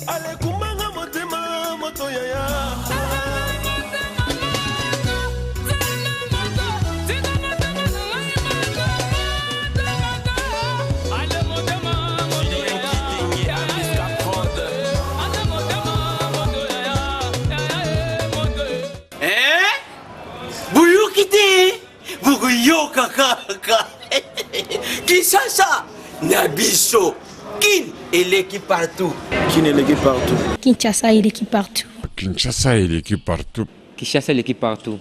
Alekumbanga motema moto yaya. Eh? Boyoki te bokoyoka kaka Kinshasa na biso kin eleki partout Kin eleki partout. Kinshasa eleki partout. Kinshasa eleki partout. Kinshasa eleki partout.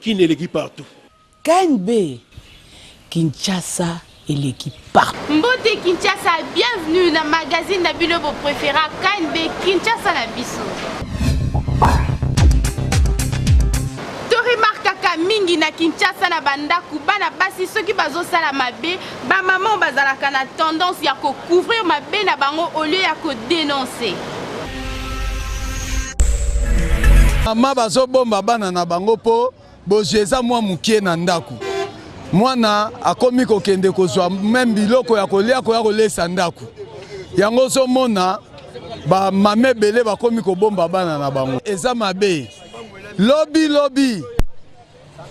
Kin eleki partout. KNB Kinshasa eleki partout. Mbote Kinshasa, bienvenue na magazine na bino bo prefera KNB Kinshasa na biso. Toremarkaka mingi na Kinshasa na bandako bana basi soki bazosala mabe, ba maman bazalaka na tendance ya ko couvrir mabe na bango au lieu ya ko denoncer. Mama bazobomba bana na bango mpo Bozwi eza mwa mokie na ndako, mwana akomi kokende kozwa meme biloko ya kolia koya kolesa ndako. Yango ozomona ba mama ebele bakomi kobomba bana na bango, eza mabe. Lobi lobi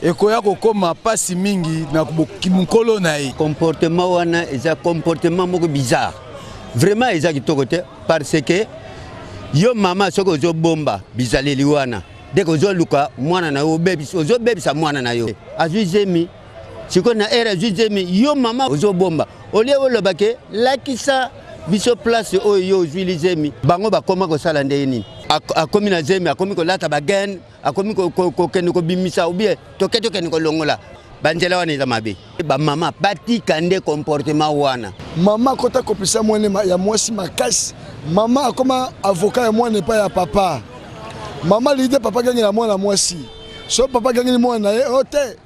ekoya kokoma pasi mingi na mokolo na ye. Comportement wana eza comportement moko bizarre vraiment, eza kitoko te parce que yo mama soki ozobomba bizaleli wana deke ozoluka mwana na yo obebisa, ozobebisa mwana na yo azwi zemi sikoyo na ere azwi zemi yo mama ozobomba olie oloba ke lakisa biso place oyo yo ozwili zemi bango bakoma kosala ndenge nini akomi na zemi akomi kolata bagene akomi kokende kobimisa obie toke tokende kolongola banzela wana eza mabe bamama batika nde comportement wana mama akota kopesa mwana ya mwasi makasi mama akoma avocat ya mwana epai ya papa mama alingi te papa agangela mwana mwasi so papa agangeli mwana na ye o oh, te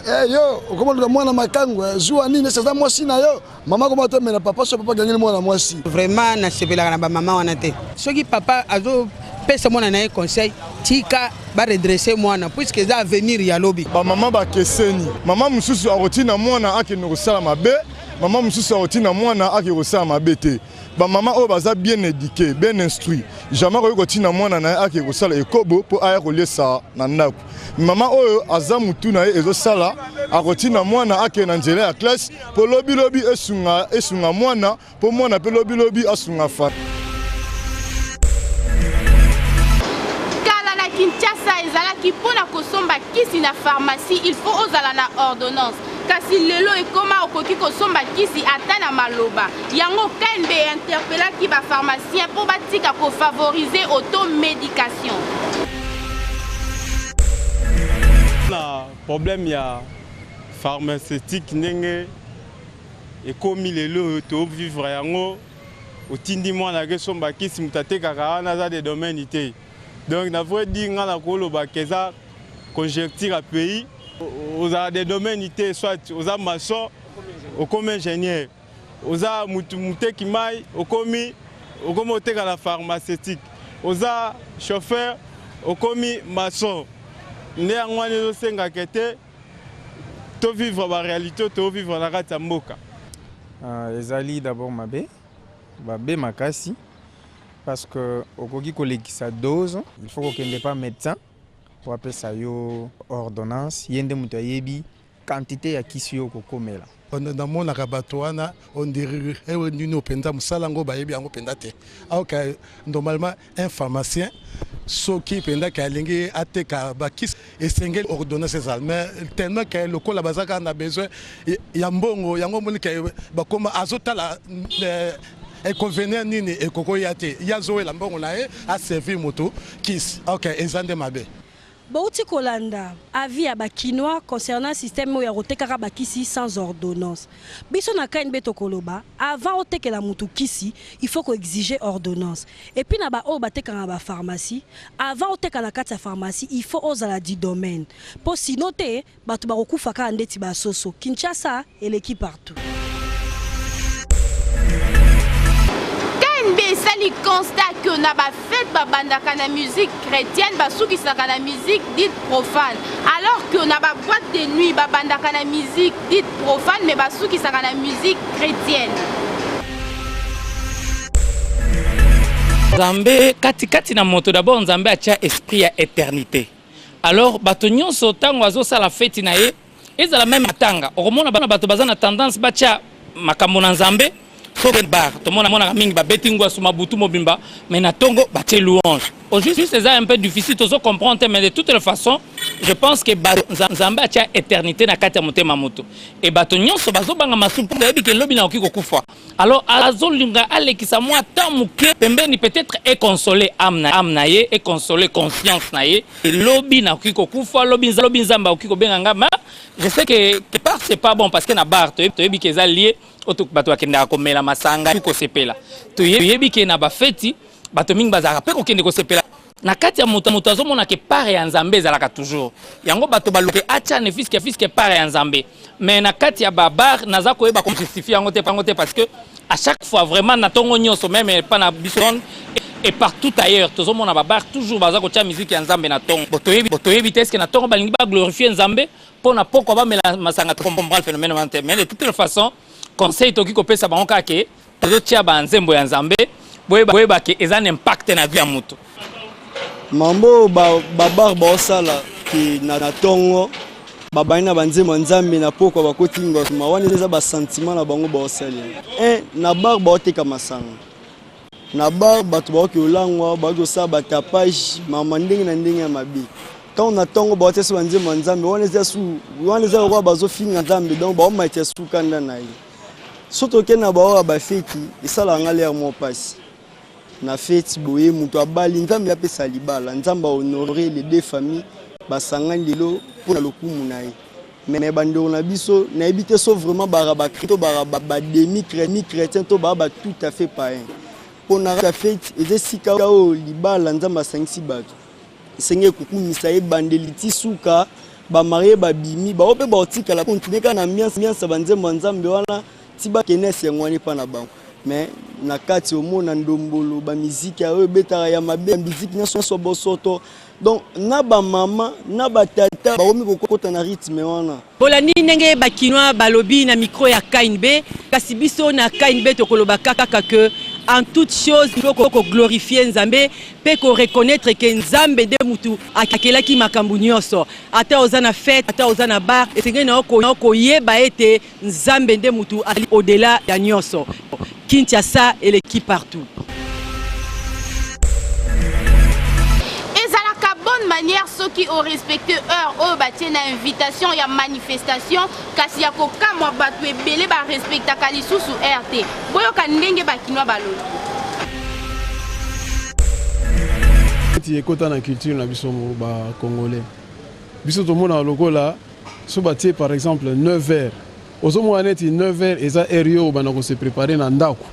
eh, yo okoma luka mwana makangu eh, zuwa nini esi aza mwasi na yo mama akoma otemela papa so papa agangeli mwana mwasi vraiment nasepelaka na bamama wana te soki papa azopesa mwana na ye conseil tika baredresse mwana puiske eza avenir ya lobi bamama bakeseni mama mosusu akotina mwana akende kosala mabe mama mosusu akotina mwana akende kosala mabe te Ba mama oyo baza bien eduque, bien instruit, jamais akoki kotina mwana na ye ake kosala ekobo mpo aya koliesa na ndako. Mama oyo aza mutu na ye ezosala akotina mwana ake na nzela ya classe mpo lobi lobi esunga, esunga mwana mpo mwana mpe lobi lobi asunga fa. Kala na Kinshasa ezalaki mpo na kosomba kisi na pharmacie il faut ozala na ordonnance. Kasi lelo ekoma okoki kosomba kisi ata na maloba. Yango KNB e interpellaki ba pharmaciens mpo batika ko favoriser automedication. Na problème ya pharmaceutique ndenge ekomi lelo oyo to vivre yango, otindi mwana ake somba kisi, moto atekaka wana aza de domaine te. Donc na vrai dire nga nakoloba ke eza conjecture ya pays, ozala de domaine te, soit oza maçon okomi ingénieur, oza mutu muteki mai okomi okomi oteka na pharmaceutique, oza chauffeur okomi maçon. Nde yango wana ezosengaka te to vivre ba réalité to vivre na kati ya mboka. Uh, ezali d'abord mabe mabe makasi parce que okoki kolekisa dose, il faut kokende pa médecin po apesa yo ordonnance, ye nde moto ayebi quantité ya kisi yo okokomela. Namonaka bato wana on dirait nini mpenza mosala yango bayebi yango mpenza te. Alors que normalement un pharmacien soki mpenza ke alingi ateka bakisi esengeli ordonnance ezala, mais tellement ke lokola baza kaka na besoin ya mbongo yango omoni ke bakoma azotala inconvénient nini ekokoya te, ye azowela mbongo na ye aservir moto kisi. Ok, eza nde mabe. Bowuti kolanda avis ya ba kinois concernant système oyo ya kotekaka ba kisi sans ordonnance. Biso na KNB tokoloba avant otekela mutu kisi il faut ko exiger ordonnance. Et puis na ba oyo batekaka na ba pharmacie, avant oteka na kati ya pharmacie il faut ozala du domaine po sinon te Bato bakokufa kaka ndeti ba soso. Kinshasa eleki partout. KNB esali constat que na ba fete babandaka na musique chrétienne basukisaka na musique dite profane, alors que na ba boîte de nuit babandaka na musique dite profane mais basukisaka na musique chrétienne. Nzambe kati kati na moto d'abord Nzambe atia esprit ya eternite. Alors bato nyonso ntango azosala feti na ye ezala meme matanga okomona bana bato baza na tendance batia makambo na Nzambe soki bar tomona monaka mingi babeti ngwasu mabutu mobimba mais na tongo batie louange. Au juste eza un peu difficile tozo comprendre te mais de toutes les façons je pense que bato Nzambe atia eternite na kati ya motema moto et bato nyonso bazobanga masumu mpo bayebi ke lobi nakoki kokufa. Alors azolinga alekisa mwa temps moke pembeni peut-être econsoler âme na âme na ye, econsoler conscience na ye. Lobi nakoki kokufa, lobi lobi Nzambe akoki kobenga nga, mais je sais que quelque part c'est pas bon parce que na bar toyebi ke eza lié oyo bato bakendaka komela masanga kosepela. Toyebi ke na bafeti bato mingi bazalaka mpe kokende kosepela. Na kati ya moto, moto azomona ke part ya Nzambe ezalaka toujours. Yango bato baluke atia ne fiske fiske part ya Nzambe. Mais na kati ya ba bar naza koyeba ko justifier yango te pango te parce que à chaque fois vraiment na tongo nyonso même pa na biso et partout ailleurs tozomona ba bar toujours baza kotia musique ya Nzambe na tongo. Botoyebi botoyebi te est-ce que na tongo balingi ba glorifier Nzambe mpo na pokwa bamela masanga to comprendre phénomène wana te. Mais de toute façon conseil toki kopesa bango kaka ke tozotia ba nzembo ya Nzambe boyeba boyeba ke eza na impact na vie ya moto. Mambo ba ba bar baosala ke na tongo babandi na banzembo ya Nzambe na pokwa bakoti ngosma wana eza ba sentiment na bango baosalela. Un na bar baoteka masanga. Na bar bato baoki olangwa, baoki osala ba tapage, mama ndenge na ndenge ya mabe. Ntango na ntongo baotia so banzembo ya Nzambe wana eza su wana eza lokola bazofinga Nzambe donc baomatia su kanda na ye. So tokende na baoyo ya bafeti esalaka nga lere moko mpasi. Na feti boye moto abali Nzambe apesa libala, Nzambe ahonore les deux familles basangani lelo mpo na lokumu na ye. Mais bandeko na biso nayebi te so vraiment bara ba to bara ba demi chrétien to bara ba tout à fait païen. Mpo na feti eza esika oyo libala Nzambe asangisi bato. Esengeli kokumisa ye ebandeli ti suka, ba marie babimi, bango mpe bakotikala continuer kaka na ambiance ambiance ya banzembo ya Nzambe wana ti bakende esengo wana epa na bango. Mais na kati omona ndombolo, ba miziki oyo ebetaka ya mabe, miziki nyonso nyonso bosoto. Donc na ba mama na ba tata bakomi kokota na rythme wana. Bolandi ndenge ba kinois balobi na micro ya KNB, kasi biso na KNB tokoloba kaka que en toute chose il faut ko glorifier Nzambe pe ko reconnaitre que Nzambe nde mutu akelaki makambo nionso. Ata oza na fete, ata oza na bar, esengeli na yo koyeba ete Nzambe nde mutu azali au delà ya nionso. Kinshasa eleki partout. Ezalaka bonne manière soki o respecte heure oyo batie na invitation ya manifestation, kasi ya kokamwa batu ebele ba respectaka lisusu heure te. Boyoka ndenge ba kinois balobi. Neti ekota na culture na biso ba congolais. Biso tomonaka lokola soki batie par exemple 9 heures ozomona neti 9 heures eza heure yo obanda ko se preparer na ndaku.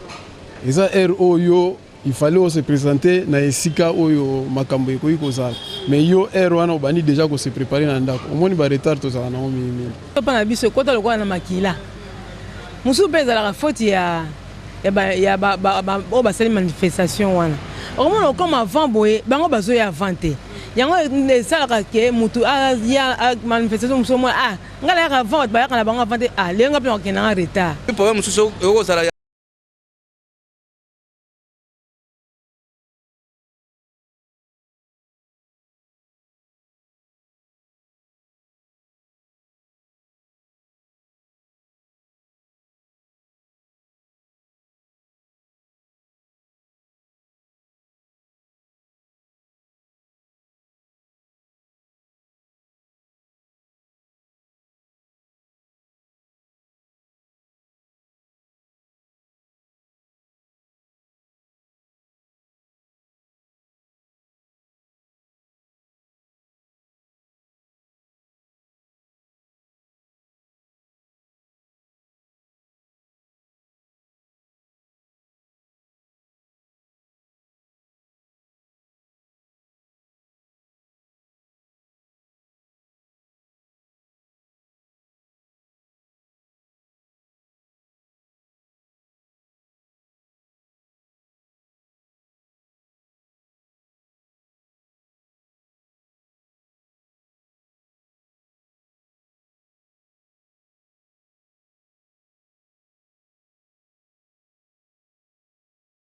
Eza heure oyo il fallait o se presenter na esika oyo makambo ekoki kozala mais yo heure wana obandi dejà ko se preparer na ndaku. Omoni ba retard tozalaka nango mingi mingi. Epa na biso ekota lokola na makila. Mosusu mpe ezalaka faute ya ya ba ya ba ba oyo basali manifestation wana. Okomona okoma avant boye bango bazoya avant te. Yango esalaka ke mutu aya manifestation mosusu omona ah ngai nayaka avant bato bayaka na bango avant te ah lelo ngai mpe nakokende nanga retard. Problème mosusu ekozala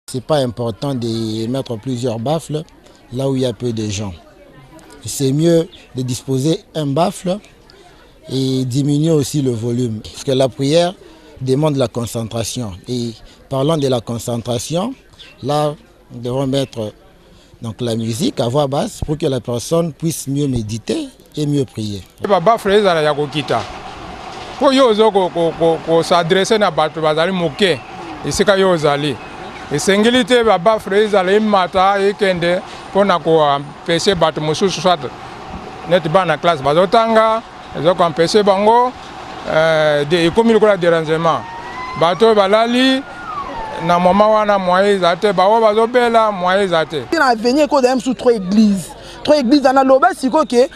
C'est pas important de mettre plusieurs baffles là où il y a peu de gens. C'est mieux de disposer un baffle et diminuer aussi le volume. Parce que la prière demande la concentration. Et parlant de la concentration, là, nous devons mettre donc, la musique à voix basse pour que la personne puisse mieux méditer et mieux prier. Babaffle ezala ya kokita mpo yo ozo kosadresse na bato bazali moke esika yo ozali esengeli te babaffle ezala emata ekende mpo na koempeshe bato mosusu soit neti bana classe bazotanga eza koempeshe bango eh, ekomi lokola derangement bato oyo balali na moma wana moyen eza te baoyo bazobela moyen eza te na avenir ekozala mosusu trop église trois église ana loba sikoyo ke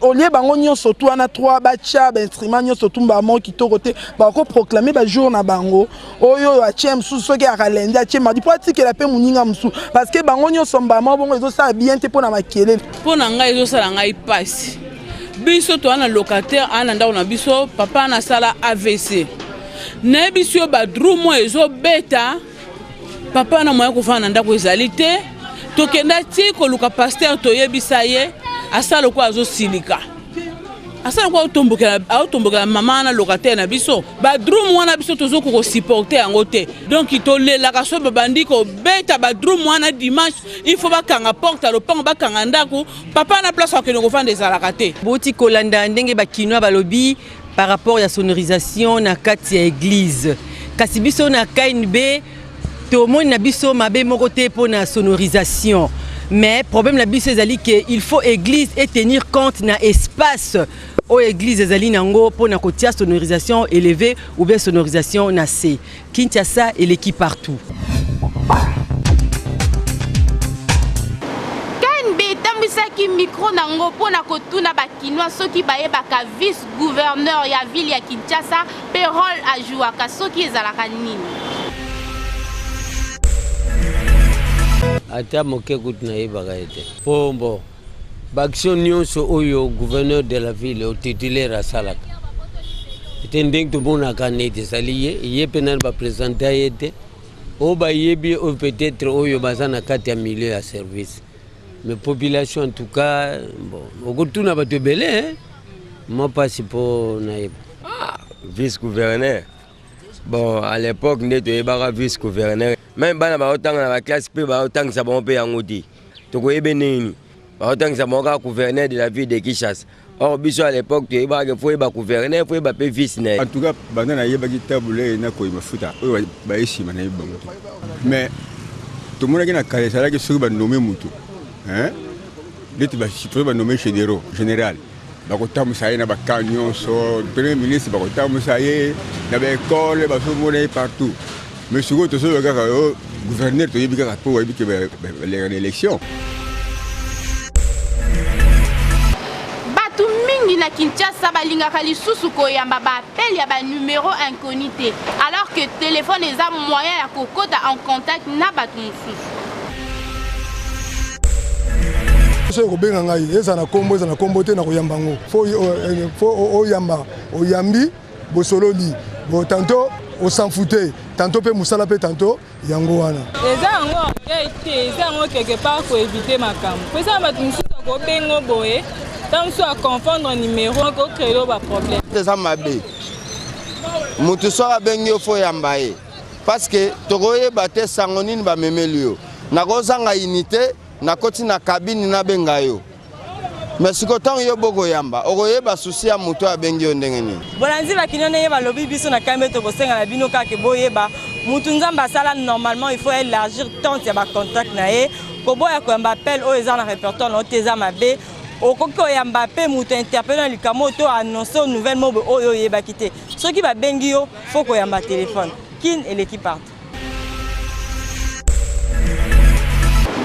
olie bango nyonso tu wana trois batya bainstrument nyonso tu mbamo kitoko te bakoproclame bajour na bango oyo oyo atye mosusu soki aka lundi atye mardi mpo atikela mpe moninga mosusu parce que bango nyonso mbama bongo ezosala bien te mpo na makelele mpo na ngai ezosala ngai mpasi biso toa na locataire aa na ndako na biso papa nasala avc nayebisi yo badrumo ezobeta papa na moyen kofanda na ndako ezali te tokenda ti koluka pasteur toyebisa ye asala lokola azosilika asala lokola aotombokela aotombokela mama wana locataire na biso badrum wana biso tozokoka kosupporte yango te donk tolelaka so babandi kobeta badrum wana dimanche il faut bakanga porte ya lopango bakanga ndako papa na place akende kofanda ezalaka te bouti kolanda ndenge bakinois balobi par rapport ya sonorisation na kati ya église kasi biso na KNB tomoni na biso mabe moko te mpo na sonorisation mais problème na biso ezali ke il faut église et tenir compte na espace oyo église ezali nango mpo na kotia sonorisation élevée ou bien sonorisation na se Kinshasa eleki partout. KNB etambwisaki micro na ngo mpo na kotuna ba Kinois soki bayebaka vice gouverneur ya ville ya Kinshasa mpe role ajouaka soki ezalaka nini. Ata moke kutu nayebaka ye te mpo bo baaction nyonso oyo gouverneur de la ville o titulaire asalaka ete ndenge tomonaka neti ezali ye ye mpe nani bapresenta ye te oyo bayebi oyo peut-être oyo baza na kati ya milieu ya service mais population en tout cas bon okotuna bato ebele mwa mpasi mpo nayeba ah, vice gouverneur bon à l'époque nde toyebaka vice gouverneur meme bana baotanga na baklasse mpe baotangisa bango mpe yango te tokoyebe ndenge nini baotangisa bango kaka gouverneur de la ville de Kinshasa or biso à l'époque toyebaka ke fo yeba gouverneur fo yeba mpe vice na ye en tout cas banda nayebaki tabule na koyi mafuta oyo baye nsima nayebi bango te mais tomonaki na kala ezalaki soki banome motu neti soki banome généraux général bakotambusa ye na bakamp nyonso premier ministre bakotambusa ye na baekole bazomona ye partout mais sikoyo tozoyoka kaka yo gouverneur toyebi kaka mpo bayebi ke baleka na élection Bato mingi na Kinshasa balingaka lisusu koyamba ba appel ya ba numero inconnu te alors que telephone eza moyen ya kokota en contact na bato mosusu. Soki okobenga ngai ezala na kombo ezala na kombo te nakoyamba yango fo oyamba oyambi bosololi bo tanto osanfute tanto mpe mosala mpe tanto yango wana eza yango orgueil te eza yango quelque part koevite makambo mpo eza na bato mosusu akobengo boye ntango mosusu aconfondre numero akocrele baproblème eza mabe motu soki abengi yo fo oyamba ye parceke tokoyeba te sango nini bamemeli yo nakozanga unité nakoti na kabine nabenga yo Mais sikoyo ntango yo bokoyamba okoyeba susi ya moto oyo abengi yo ndenge nini? Bolandi bakino ndenge balobi biso na kambe tokosenga na bino kaka boyeba mutu nzambe asala normalement il faut élargir tente ya ba contact na ye koboya koyamba appel oyo eza na répertoire na yo te eza mabe okoki koyamba mpe moto interpele na likambo oyo to annonce nouvelle mobe oyo oyebaki te soki babengi yo fo koyamba telefone kin eleki partout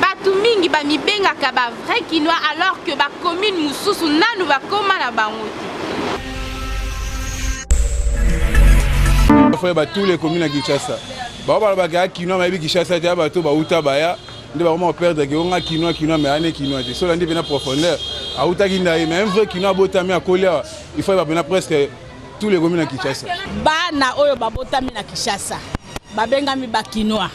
Batu mingi bamibengaka ba vrai kinois alors que ba commune mususu nanu bakoma na bango te. Faut ba tous les communes à Kinshasa. Ba ba ba ka kinois bayebi Kinshasa te bato bauta baya nde bakoma koperdre ke onga kinois kinois mais ane kinois te soki olandi mpena profondeur autaki ndaye mais un vrai kinois abotami akoli awa il faut yeba mpena presque tous les communes na Kinshasa. Bana oyo babotami na Kinshasa babengami ba kinois.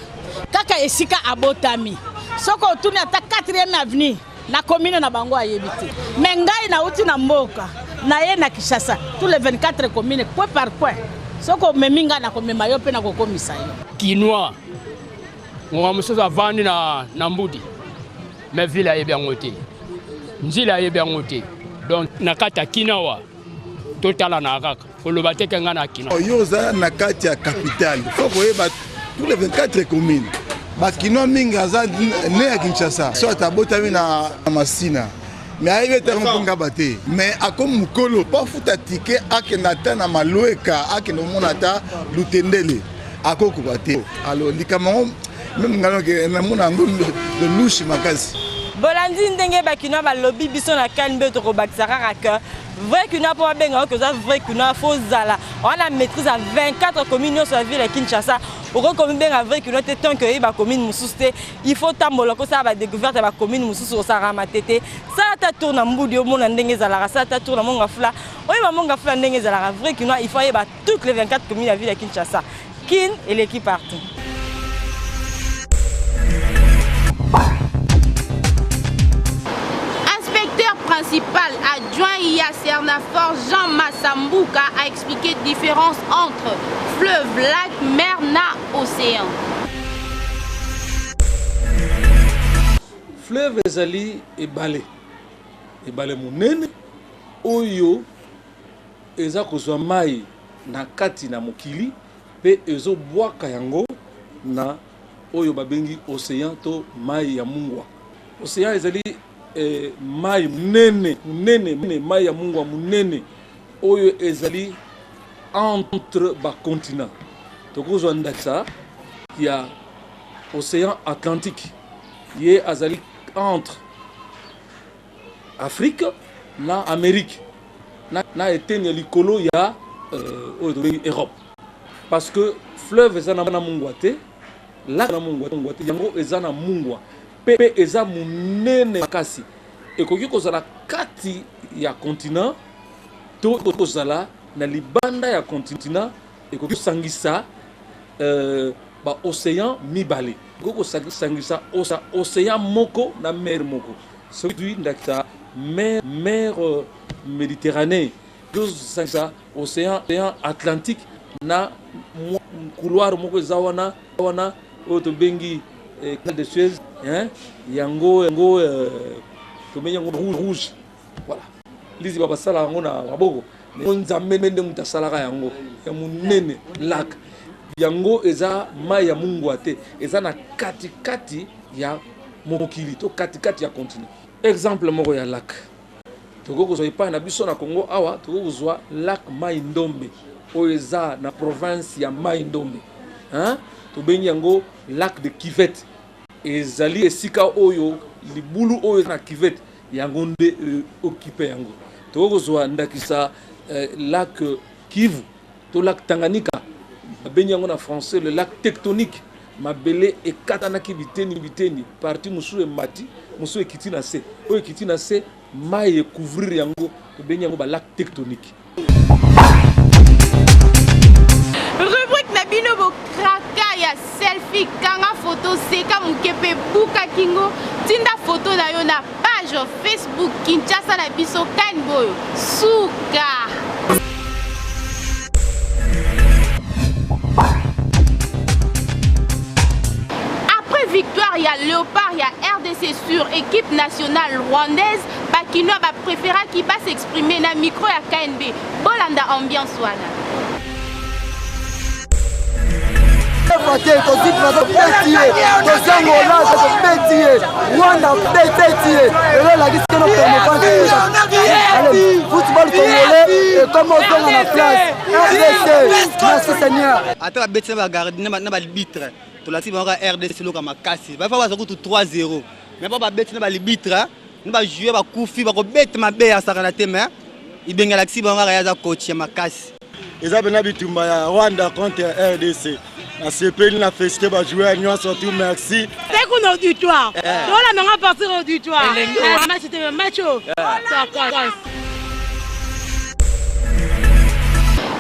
Kaka esika abotami. Soki otuni ata 4e avenue na commune na bango ayebi te. Mais ngai nauti na mboka naye na Kinshasa tous les 24 communes point par point. Soki omemi ngai nakomema yo mpe nakokomisa yo. Kinois ngonga mosusu avandi na, na mbudi mais ville ayebi yango te nzila ayebi yango te donc na kati ya kinawa totalanaka kaka koloba te ke ngai na kino yo oza na kati ya capitale fo koyeba tous les 24 communes bakinois mingi aza ne ya kinshasa soit abotami na masina me ayebi ete yango mpo ngaba te me akomi mokolo mpo afuta tike akende ata na malweka akende komona ata lutendele akokoka te alors likambo yango meme ngai namona yango louche makasi. Bolandi ndenge ba kinois balobi biso na KNB tokobakisa kaka que vrai kinois mpo babenga yo que oza vrai kinois fo ozala wana maîtrise ya 24 commune nyonso ya ville ya Kinshasa. Okoki komibenga vrai kinois te tant que oyebi ba commune mosusu te. Il faut tambola kosala ba découverte ya ba commune mosusu osalaka matete. Sala ata tour na Mbudi omona ndenge ezalaka, sala ata tour na Mongafula oyeba Mongafula ndenge ezalaka. Vrai kinois il faut ayeba toutes les 24 communes ya ville ya Kinshasa. Kin eleki partout. Inspecteur principal adjoint ya Sernafor Jean Massambuka a expliqué différence entre fleuve, lac, mer na océan. Fleuve ezali ebale, ebale monene oyo eza kozwa mayi na kati na mokili mpe ezo bwaka yango na oyo babengi ocean to mayi ya mungwa. Ocean ezali mayi monene, monene, mayi ya mungwa monene oyo ezali entre ba continents. Tokozwa ndakisa ya ocean Atlantique, ye azali entre Afrique na Amerique na, na eteni ya likolo ya euh, oyo tobengi Europe parce que fleuve eza na mungwa te lac na mungwa mungwa te yango eza na mungwa pe eza monene makasi ekoki kozala kati ya continent to kozala na libanda ya continent ekoki kosangisa euh, ba ocean mibale ekoki kosangisa ocean moko na mer moko soki tozwi ndakisa mer mer euh, Méditerranée tozosangisa ocean ocean Atlantique na couloir moko eza wana wana oyo tobengi eh, canal de Suez hein, yango yango euh, tobengi yango rouge voilà liziba basalaka yango na maboko nzambe nde moto asalaka yango ya monene lac yango eza mai ya mungwa te eza na katikati ya mokili to katikati ya continent exemple moko ya lac tokoki kozwa epai na biso na congo awa tokoki kozwa lac mai ndombe oyo eza na province ya mai ndombe tobengi yango lac de cuvette ezali esika oyo libulu oyo na cuvette yango nde euh, okipe yango tokoki kozwa ndakisa euh, lac Kivu to lac Tanganyika babengi yango na français le lac tectonique mabele ekatanaki biteni biteni parti mosusu emati mosusu ekiti na se oyo ekiti na se mai ekouvrir yango tobengi yango balac tectonique Rubrique na bino bokraka ya selfie kanga foto seka moke mpe buka kingo tinda foto na yo na page Facebook Kinshasa na biso kan boyo suka. Après victoire ya Léopard ya RDC sur équipe nationale rwandaise, ba Kinois ba préféraki ba s'exprimer na micro ya KNB. Bolanda ambiance wana. Te tozwi tobeti ye tozwi angola tobeti ye rwanda beti ye lelo elakisi keno football congolais ekomi ozonga na place rdc merci seigneur ata babeti na bagardien na balibitre tolakisi bango kaka rdc loka makasi bafa baza kutu 3 0 mais po babeti na balibitre na bajoueur bakufi bakobeta mabe ya sakana te mais ibenge alakisi bango kaka ye aza coach ya makasi eza mpena bitumba ya rwanda contre rdc nasepeli na félicité bajoueur nyonso tout merci te kuna auditoire tolanda nga partir auditoire match te match oyo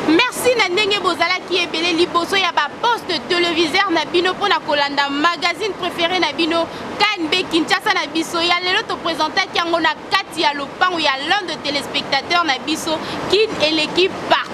Merci na ndenge bozalaki ebele liboso ya ba poste televiseur na bino mpo na kolanda magazine préféré na bino KNB Kinshasa na biso ya lelo. Topresentaki yango na kati ya lopango ya l'un de téléspectateur na biso. Kin eleki partout.